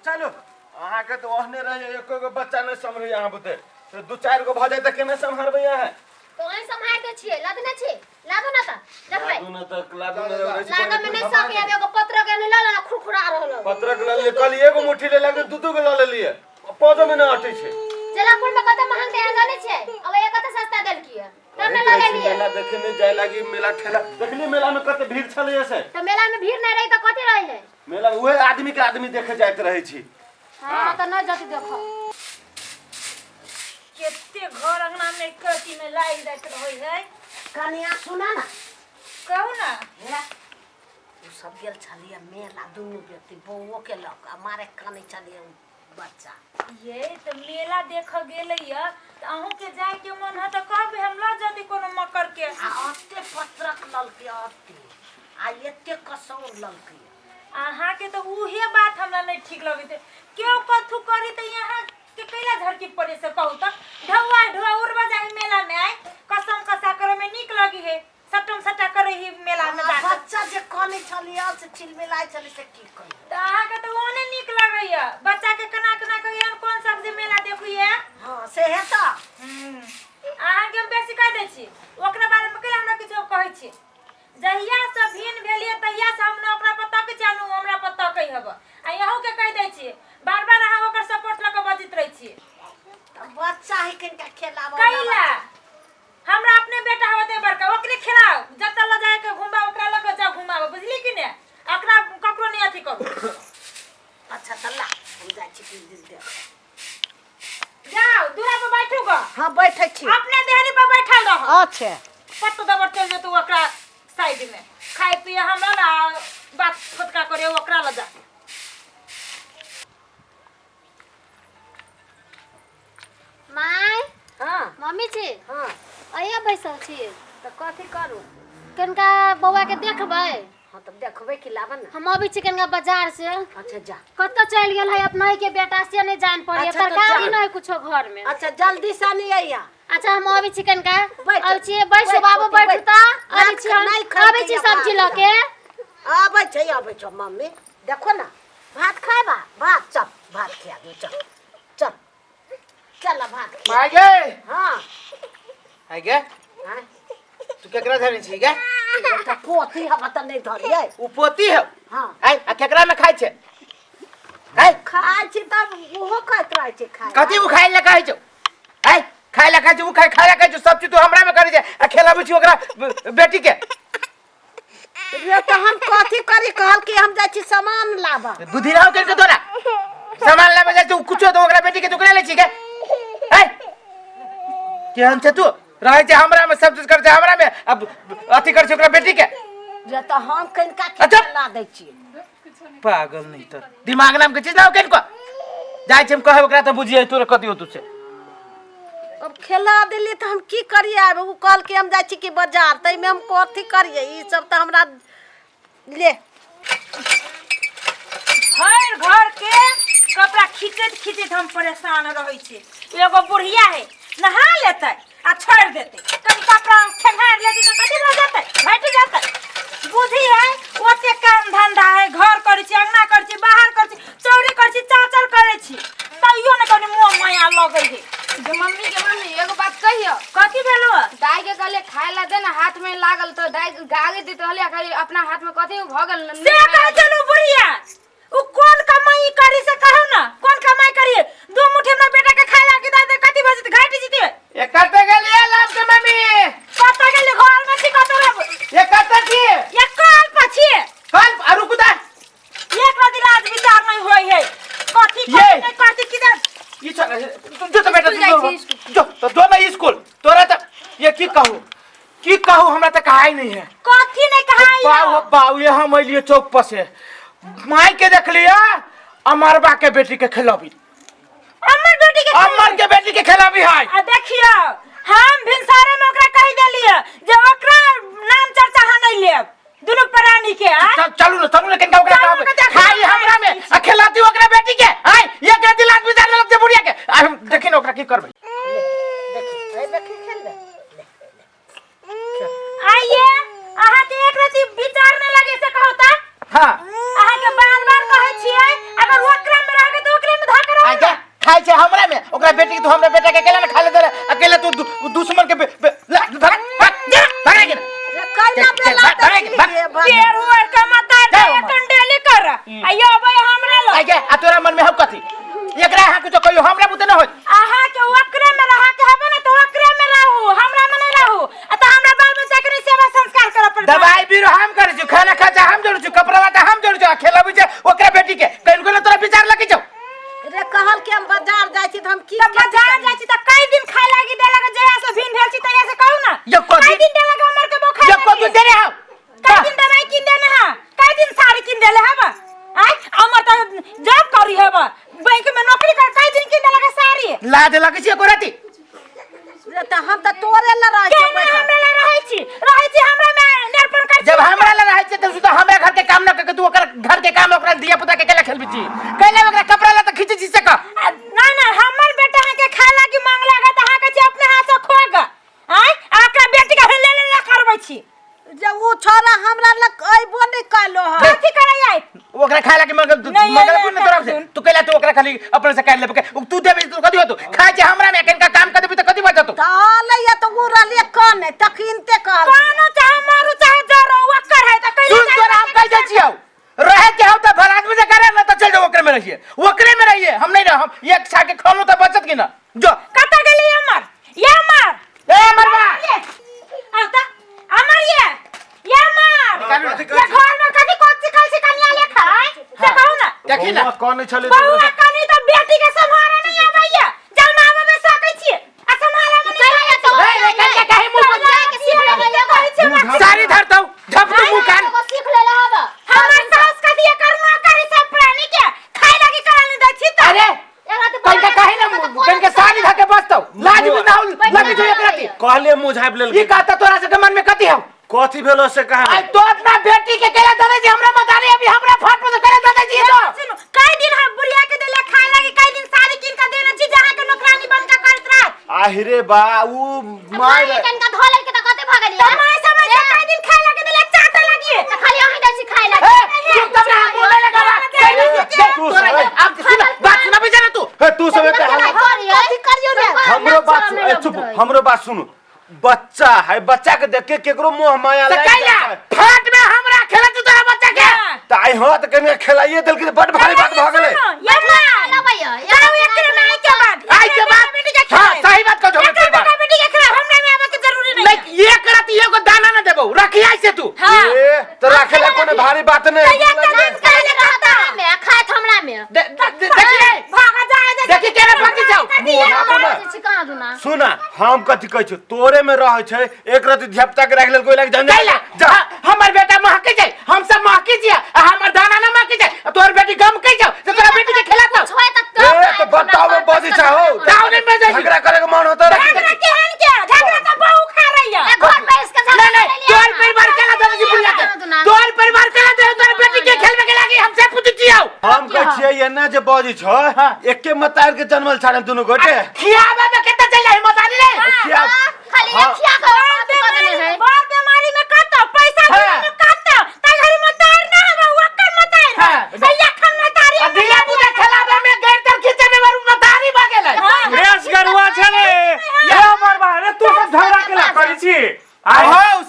चलू। अहाँके तऽ ओहने रहैए, एको गो बच्चा नहि सम्हरैए अहाँ बुते, तऽ दू चारि गो भऽ जाय तऽ केना सम्हारबै अहाँ? तो अहीं सम्हारि दै छियै, लदने छी, लादू ना तऽ देखबै। लादू ने तऽ लादू ने रहै छै। लादऽ में नहि सकै आब, एगो पत्रक एने लऽ लेना, खुरखुरा रहल हौ। पत्रक लऽ लेलियै, कहलियै एगो मुट्ठी ले लगे, दू दू गो लऽ लेलियै, पाँचो में नहि अटै छै। जनकपुर में कते महंग दै जानै छियै? अब ये कते सस्ता देलकियै तब ने रहैत रहै छी लगेलियै। मेला देखे नहि जाय लागी, मेला ठेला देखलियै, मेला में कते भीड़ छलैए से। तऽ मेला में भीड़ नहि रही तऽ कथी रही है? मेला में उहे आदमी के आदमी देखे जाइत रहै छी। हाँ तऽ नहि जति देखो। कते घर अंगना में कथी में लागि जाइत रहै है। कनिया सुना ना। कहू ना। हेरा, ओ सब गेल छलियै मेला दुनू व्यक्ति बौओ के लऽ कऽ, मारे कानै छलियै ओ बच्चा। ये तऽ मेला देखऽ गेलैया तऽ अहूँ के जाय के मन है तऽ कहबै, हम लऽ जती कोनो मकर के। आ अते पत्रक ललकै अते आ एते कसौर ललकै। अहाँके तऽ उहे बात हमरा नहि ठीक लगैत है। केओ कथू करी तऽ यहाँ के कैला झड़की पड़े से कहू तऽ? ढौआ ढौआ उड़बा जाही मेला में, आइ कसम कसा करे में नीक लगी है, सटम सटा करे ही मेला में जाके। बच्चा जे कनै छलियै से चिलमिलाइ छलै से की कहियौ। तऽ अहाँके तऽ ओहने नीक लगैया बच्चा के, केना केना के एहन कोन सब जे मेला देखैया। हँ सेहे तऽ। अहाँके हम बेसी कहि दै छी, ओकरा बारे में कैला हमरा किछो कहै छी? जहिया से भिन भेलियै तहिया से हम ने ओकरा पर तकै छी आ ने ओ हमरा पर तकै हब। आ अहूँ के कहि दै छी, बार बार अहाँ ओकर सपोर्ट लऽ कऽ बजैत रहै छी। तऽ बच्चा है कनिका खेलाबऽ। कैला हमरा अपने बेटा होते बड़का, ओकरे खेलाओ, जतऽ लऽ जाय के घुमबा ओकरा लऽ कऽ जाओ घुमाबो, बुझली कि ने? ओकरा ककरो नहीं अथी करू। अच्छा तऽ ला, हम जाइ छी किछु दिन देख। जाओ दूरा पर बैठू ग। हाँ बैठै छी। अपने देहरी पर बैठल रह। अच्छा। पत्तो दबर चल जेतौ ओकरा साइड में, खाय पिए हमरा ना बात फुटका करे ओकरा लऽ जा। माय। हाँ। मम्मी छी? हाँ। अइया बैसल छी? तऽ कथी करू? कनिका बौआ के देखबै। हाँ तऽ देखबै कि लाबऽ ने। हम अबै छी कनिका बाजार से। अच्छा जा। कतऽ चलि गेल है अपना के बेटा से नहीं जान पड़े। अच्छा, तऽ तरकारी जा। नहीं कुछो घर में। अच्छा जल्दी से नहीं अइया। अच्छा हम अबै छी कनिका। बैठ। अबै छी, बैसू बैठ, बाबू, पोती, बैठू। बैठ। तऽ अबै छी हम, नहि खाइ अबै छी छी सब्जी भात। लऽ के। आबै छै, आबै छौ मम्मी। देखो ना भात खाएबा? भात चल, भात खिया दू, चल चल चल भात खिया। माय गे। हाँ। आइ गे। हाँ? तू केकरा धरे छी गे? तऽ पोती हवा तऽ नहि धरियै। उ पोती है? हाँ। आइ आ केकरा में खाइ छै? आइ खाइ छी तब ओहो खाइत रहै छै खाइ। कथी उ खाइ लए कहै छौ? आइ खाइ लए कहै छौ, उ खाइ खाइ लए कहै छौ, सब चीज तू हमरा में करै छै आ खेलाबै छी ओकरा बेटी के। रे तऽ हम कथी करी? कहल कि हम जाइ छी सामान लाबऽ। बुद्धि रहो करके तोरा, सामान लाबे जाइ छै कुछो तऽ ओकरा बेटी के तू केना लै छी गे? आइ केहन छै तू? रहै छै हमरा में, सब चीज करै छै हमरा में, अब अथी करै छै ओकरा बेटी के। रे तऽ हम कनिका के अच्छा। ला दै छियै। पागल नहीं तर दिमाग नाम के चीज ना कनिको जाइ छै, हम कहब ओकरा तऽ बुझिए तोरे कदियो तू से। अब खेला देलियै तऽ हम की करियै? आब ओ कहल कि हम जाइ छी कि बाजार, ताहिमे हम कथी करियै? ई सब तऽ हमरा ले। भरि घर के कपड़ा खींचैत खींचैत हम परेशान रहै छी। एगो बुढ़िया है, नहा लेतै आ छोड़ि देतै, कनि कपड़ा खेंगार लेतै तऽ कथी भऽ जेतै? घटि जेतै। बुद्धि है ओते काम धंधा है, घर करै छी, अंगना करै छी, बाहर करै छी, चौरी करै छी, चाचर करै छी, तैयो ने कनि मोह माया लगै है। गे मम्मी, गे मम्मी, एगो बात कहियो। कथी भेलो? दाई के कहले खाय ला दे ना, हाथ में लागल तो दाई गाली देत रहले, आ कहली अपना हाथ में कथी भऽ गेल? से कहै छलू बुढ़िया, उ कोन कमाई करी से कहू ना, कोन कमाई करी? दू मुट्ठी अपना बेटा के खाय ला के दे दे, कथी भऽ जेतै? घटि जेतै। कतऽ गेलियै लाभ के मम्मी? कतऽ गेली? घर में छी, कतऽ रहब? ये कतऽ छी? ये कल पर छी। कल आ रुकू ता। एक रति लाज विचार नहीं होई है, कथी ये। कथी नहीं करती किधर। ई चल तू जो तो बेटा, स्कूल जाइ छी, तू जो तो दो ना स्कूल तोरा तो ये की कहू, की कहू, हमरा तो कहाई नहीं है। कथी नहीं कहाई? बाऊ बाऊ, ये हम अलिए चौक पर से, माई के देख लिया अमरबा के बेटी के खिलाबी। अमर बेटी के? अमर के बेटी के खिलाबी है। आ देखियो, हम भिनसारे में ओकरा कहि देलिए जे ओकरा नाम चर्चा हम नहीं लेब दुनू प्राणी के आ? चल चलू ना, चलू ना कनिका ओकरा चलू कहबै। ना, देखै खाई हमरा में आ खिलाती ओकरा बेटी के। आय ये के दिलास बिचार लेलक जे बुढ़िया के, आ हम देखी ना ओकरा की करबै। देखी एहिमे की खेलबै? आइए अहाँ के एक रति विचार नहीं लगे से कहू ता? हाँ। अहाँ के बार बार कहै छियै, अगर ओकरा में रह के बेटी के तू हमरा बेटा के अकेला ना खा ले दे अकेला तू दुश्मन के ला, भाग भाग जा भाग रे रे कैला बेला भाग, भाग, भाग केरू आर के मतार जाओ, दे कंडेली कर आयो भाई हमरा लो आई के आ तोरा मन में हौ कथी एकरा यहाँ कुछो कहियो हमरा बुते न होत अहाँ के ओकरे में रहा के हबे ना तो ओकरे में रहू हमरा में नहीं रहू आ त हमरा बाल बच्चा के नहीं सेवा संस्कार करऽ पड़त। दवाई बीरो हम करै छी, खाना खर्चा हम जोड़ै छी, कपड़ा लत्ता हम जोड़ै छी, आ खेलबै छै ओकरा बेटी के कनिको ने तोरा विचार लगै छौ। रे कहल कि हम बाजार जाइ छी तऽ हम की त बाजार जाइ छी त कई दिन खाय लागी देलक, जहिया से भिन भेल छी तहिया से कहू ना यो कथी- कई दिन देलक हमर के बोखार यो कथी देने हौ? कई दिन दवाई किन देने हा, कई दिन साड़ी किन देले हब। आय हमर त जॉब करी हब, बैंक में नौकरी कर, कई दिन किन देलक साड़ी। लाज लगै छै एको रति? रे तऽ हम तऽ तोरे लए रहै छी। केना हमरा लए रहै छी? रहै छी हमरा में निर्पण कर। जब हमरा लए रहै छै तऽ हमरा घर के काम न करके तू ओकर घर के काम ओकरा धिया पुता के केला खेलबै छी? कैला ओकरा कपड़ा लत्ता खींचै छी से कह। ना ना हमर बेटा अहाँ के खाय लागी मांग लागत, अहाँ के छी अपने हाथ से खोग आय आ ओकरा बेटी के ले ले ले करबै छी। जे उ छोरा हमरा लग अइबो नहि कयलो हँ। कथी करै आय? ओकरा खाय लागी मंगल नहीं, मंगल नहीं, कोन तरफ से नहीं। तू कैला तू ओकरा खाली अपने से काट लेबे के तू देबे तू कथी होतो खाय छै हमरा में कनिका काम कर देबी त कथी बचतो? तऽ आलैया तऽ उ रहलियै कने तखिनते कहल। कोनो चाहे मारू चाहे जरो ओकर है त कैला। सुन तोरा हम कैसे छियौ रहे के हो त भला आदमी से करे ना त चल जाओ ओकरे में रहिए, ओकरे में रहिए, हम नहीं रह, हम एक छा के खानो त बचत की ना जो। कत गेली अमर? ये अमर ए मरवा आ त अमर ये ये अमर निकालू ना। ये घर में कथी कोची कल से कनिया ले खाय से कहू ना। देखी ना बौआ कनै छलै। बउआ कनी त बेटी के सम्हारा नहीं आबैया, जमावे में सकै छी आ सम्हारा में नहीं आबैया। तो रे रे कनिका काहे मुंह पर जाय के सीख लेबै एगो। मुँह साड़ी धरतौ झप तू मुंह कान। एगो सीख लेले हब। हमर साउस कथी करना करी सब प्राणी के खाय लागी करा नहीं दै छी त। अरे एकरा तऽ कनिका काहे ना कनिका साड़ी धके बसतौ लाज भी ना लगी छौ एकरा ती। कहलिए मुँह झाँपि ई लेलकै। कहता तोरा सबके मन में कथी हौ? कथी भेलो से कहा? आई तो अपना बेटी के केला दे छी हमरा मतारी अभी हमरा फाट पर केला दे छी तो। सुनु कई दिन हम बुढ़िया के देले खाय लागी, कई दिन साड़ी किन के देने छी जहां के नौकरानी बन के करत रहत। आहिरे बा उ माय माय कनिका धो लेलकै तऽ कते भऽ गेलियै? त माय समझ के कई दिन खाय लागी देले चाटे लागी। तऽ खाली अहीं दै छी खाय लागी। ए चुप तब रहा बोले लगा बा। तू तोरा सब- अब सुन बात सुनाबै छै ना तू। हे तू सब एते हल्ला कथी करियौ रे? हमरो बात सुन, ए चुप, हमरो बात सुनू। बच्चा है, बच्चा के देख के केकरो मोह माया त लागि कैला जाइ छै। फाट में हमरा खेला तू तोरा बच्चा के। तऽ आइ हँ तऽ कनिका खेलाइए देलकै तऽ बड भारी बात भऽ गेलै। सुनो ये माय लबैया। जाओ एकरे में आई के बाद आई के बाद बेटी के हां खिलाए। सही बात कहौ एकरे छौ बेटा बेटी के खिलाए, हमरा में आबे के जरूरी नहीं। नहीं ये करत एगो दाना ना देबौ रखिया से तू। हां ए तऽ राखे ला कोनो भारी बात नहि। तैया तऽ नाम खाय रहता में खाइत हमरा में। देखी भागा जाए जाए। देखी केना भागी जाऊ। मुँह झाँपू ना। चिकना दुना। सुना हम कथी कहै छियौ, तोरे में रहै छै एक रति धियापुता के राखि लेलकै ओहि लागी झंझट। कैला जा हमर बेटा महकै छै, हम सब महकै छियै आ हमर दाना ना महकै छै आ तोहर बेटी गमकै छौ से तोरा बेटी के खेलातौ। कुछ होय तऽ ए तऽ बताओ में बजै छै हौ। दाऊ नहीं बजै छै। झगड़ा करे के मन होतौ राखि झगड़ा केहन के झगड़ा तऽ बहू खा रही है। घर पे इसके झगड़ा नहीं नहीं तोहर परिवार केला दे छी बुढ़िया के, तोहर परिवार केला दे तोहर बेटी के खेलबे के लागी हम से पूछै छियौ। हम कहै छियै एना जे बजै छौ एके मतार के जन्मल छाड़न दुनू गोटे। खियाबे में कते चल जाई मतारी रे। खिया- खाली हाँ। अखिया के बात कऽ देने है। बड़ बीमारी में कतौ पैसा हाँ। में कतौ ताई घरी मतार ना हवा ओकर मतार हाँ। है अखन मतारी। आ धिया पुता खेलाबे में गैर तर खींचे में बरू मतारी भ गेलै। रेस गरुआ छलै ये मरबा रे तू सब झगड़ा केला करै छी? आइ हो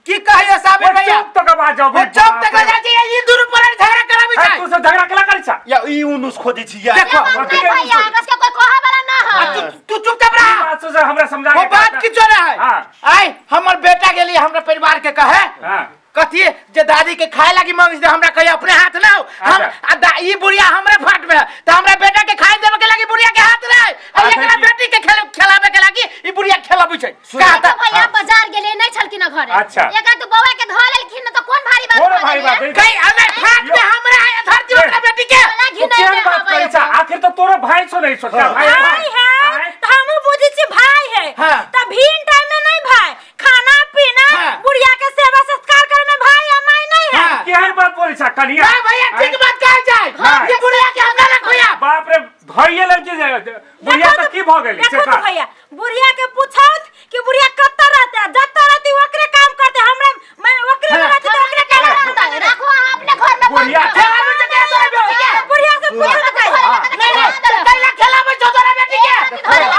की कहियो साबिर भैया चुप तो कबा जाओ। ओ चौक तक जा छी ई दुनू पर झगड़ा कराबै छै। तू सब झगड़ा केला करै छा? या ई उनुस खोजै छी या। देखो बात नहीं भैया, अगर के कोई कहे वाला ना आ है। तू तू चुपचाप रह। बात से हमरा समझा वो के बात किछो रहे। हाँ। आय हमर बेटा गेली हमरा परिवार के कहे हाँ। कथी जे दादी के खाए लागी मांगे छै हमरा कहियो अपने हाथ ना हो। हम अच्छा। आ ई बुढ़िया हमरे फाट में है त हमरा बेटा के खाए देवे के लागी बुढ़िया के हाथ रहे आ अच्छा, एकरा जी। बेटी के खेल खेलावे के लागी ई बुढ़िया खेलाबै छै। कहता तो भैया बाजार गेले नहीं छलखिन घरे। अच्छा। एकरा तो बौआ के धो लेलखिन त कोन भारी बात कोन भऽ भारी गेलै? बात है? कहीं अगर फाट में हमरा है धरती ओकरा बेटी के बड़ा तू घिनैले केहन बात हबै करै छा? एगो। आखिर तो तोरो भाई छौ नहीं छोटका भाई भाई है त हमहू बुझै छी भाई है। हाँ। त भीन टाइम में नहीं भाई खाना पीना हाँ। बुढ़िया के सेवा सत्कार करे में भाई या माई नहीं है। हाँ। केहन बात बोलै छा कनिया? ना भैया ठीक बात कहे जाए हाँ। ये बुढ़िया के हमरा रखो। बाप रे धइए लड़की जे बुढ़िया देखो तऽ की भऽ गेलै देखो तो भैया बुढ़िया के पूछौत कि बुढ़िया कत्ता रहते, जत्ता रहती ओकरे काम करते, हमरा मैं ओकरे में हाँ। रहती तो ओकरे काम करते। राखो अहाँ अपने घर में बंद बुढ़िया कऽ। खेलाबै छै के तोरा बेटी के? बुढ़िया से पूछो तो कहिया। नहीं नहीं कैला खेलाबै छौ तोरा बेटी के?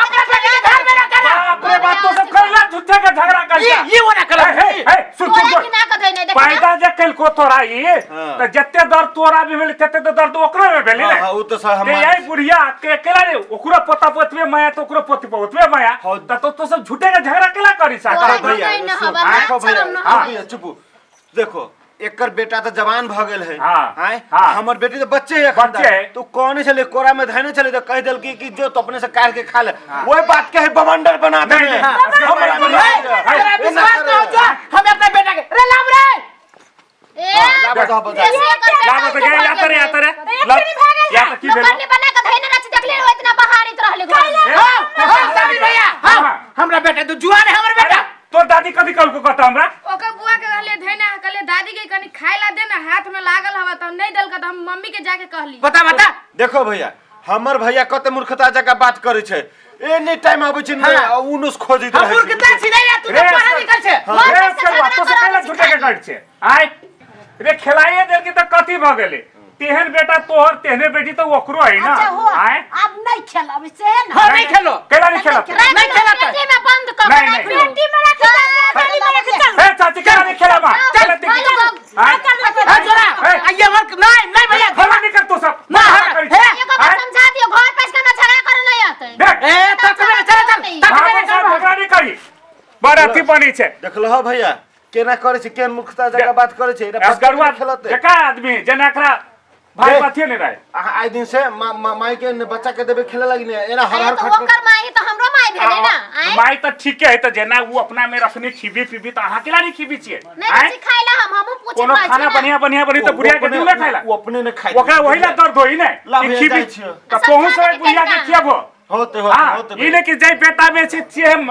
देलको तोरा ई हाँ। त जते दर्द तोरा भी भेलै तते तऽ दर्द ओकरो में भेलै हाँ, ने हाँ, उ तऽ सर हम ते यही बुढ़िया के अकेला रे ओकरो पोता पोतवे माया तो ओकरो पोती पोतवे माया हाँ। त तो सब झूठे के झगड़ा केला करी सा तोरा भैया नहीं न सुन, हवा, ना देखो भैया, शरम न चुप हवा। भैया, चुप देखो एकर बेटा तो जवान भ गेल है हाँ, आँय? हाँ। हमर बेटी तो बच्चे है एखन बच्चे है। तक। तो कौन छले कोरा में धैने छले तो कह देल की कि जो तो अपने से काट के खा ले वही बात के है बवंडर बना दे नहीं, नहीं, हमरा में ए, नहीं तोरा है। विश्वास ना हो जो हम अपना बेटा के रे लाव रे ए ला बताओ, बताओ। जैसे एकर बेटा लाबो तऽ गे यातर यातर या तऽ की भेलो नौकरनी बना के धैने रच देखले हो इतना बहारित रहले घर में। हां हां समीर भैया हां हमरा बेटा तो जुआन है हमर बेटा अरे, तोर दादी कथी कहलको कहता हमरा ओकर बुआ के कहलिए धैना कहलिए दादी के कनी खाए ला दे ना हाथ में लागल हवा त नहीं देलक त हम मम्मी के जाके कहली बता बता देखो भैया हमर भैया कते मूर्खता जकाँ बात करे छै एनी टाइम आबै छै ने हाँ। उनुस खोजैत हम रहै छै मूर्खता छी नहीं यार तू रे, तो पढ़ा लिखल छै रे करवा तो से कहला झूठे के कर छै आय रे खेलाइए देल की तऽ कथी भऽ गेलै तेहन बेटा तोहर तेहने बेटी तऽ ओकरो है ना अच्छा हो आय अब नहीं खेलब से है ना हां नहीं खेलो केला नहीं खेलत राख नहीं दो, खेलत। पेटी में बंद कर नहीं, के नहीं। राख दो। पेटी में रख के चल में रख चल ए चाची केला नहीं खेलाबा चल, चल आय हां जोरा ए। आइए हमर नहीं नहीं भैया झगड़ा नहीं कर तू सब ना, झगड़ा करी हे। एगो बात समझा दियो घर पर इसका ना झगड़ा करे नहीं आते देख ए तक में चल चल तक भागो में सब झगड़ा नहीं करी बड़ अथी बनी छै देखलहो भैया केना करे छै केहन मूर्खता जकाँ बात करे छै एकरा बच्चा असगरुआ के खेलते जका आदमी जेना एकरा भाई रे। पथिए नहीं रहे अहाँ आइ दिन से मा, मा, माई के ने बच्चा के देबे खेले लागी ने एना हर अरे हर तो खट ओकर माई तो हमरो माई भेलै ना आय माई तऽ ठीके है तऽ जेना ओ अपना में रखने खिबी पीबी तऽ अहाँ केला नहीं खिबी छियै नहीं आँय? तो सिखाइला हम हमहू पूछ कोनो खाना बढ़िया बढ़िया बनी तऽ बुढ़िया के दिल ना खाइला ओ अपने ने खाइ ओकरा वही ला दर्द होई ने ला कि भैया, खिबी जाइ छियै। तऽ तोहू सब बुढ़िया के खियाबो होते होते हाँ होते ई नहीं कि जाय बेटा में छै से हम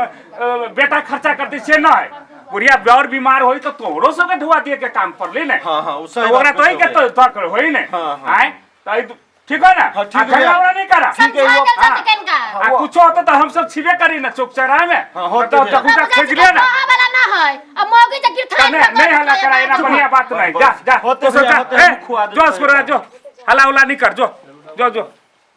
बेटा खर्चा करते से नहीं बुढ़िया और बीमार होई तो तोहरो सबके ढुआ दिए के काम पड़ले ने हाँ, हाँ, उ सही तऽ ओकरा बात तो ही के कहै तो तो होई ने हाँ, हाँ। आँय तऽ ई ठीक हो ना हाँ, ठीक आ है झगड़ा भैया। उगड़ा नहीं करा ठीक है, समझा वो- देल हाँ। जाते कनका आ कुछो होता तो हम सब छिबे करी ना चौक चौराहे में हाँ, होते तो है। तखुनका खोज लिया ना कहा वाला ना है अब मौगी जे गिरथाई नहीं नहीं हल्ला करा एना बढ़िया बात नहीं जा जा होते तो सब भैया, जा होते, ए, हम खुआ देते जो असकुरा जो हल्ला उल्ला नहीं कर जो जो जो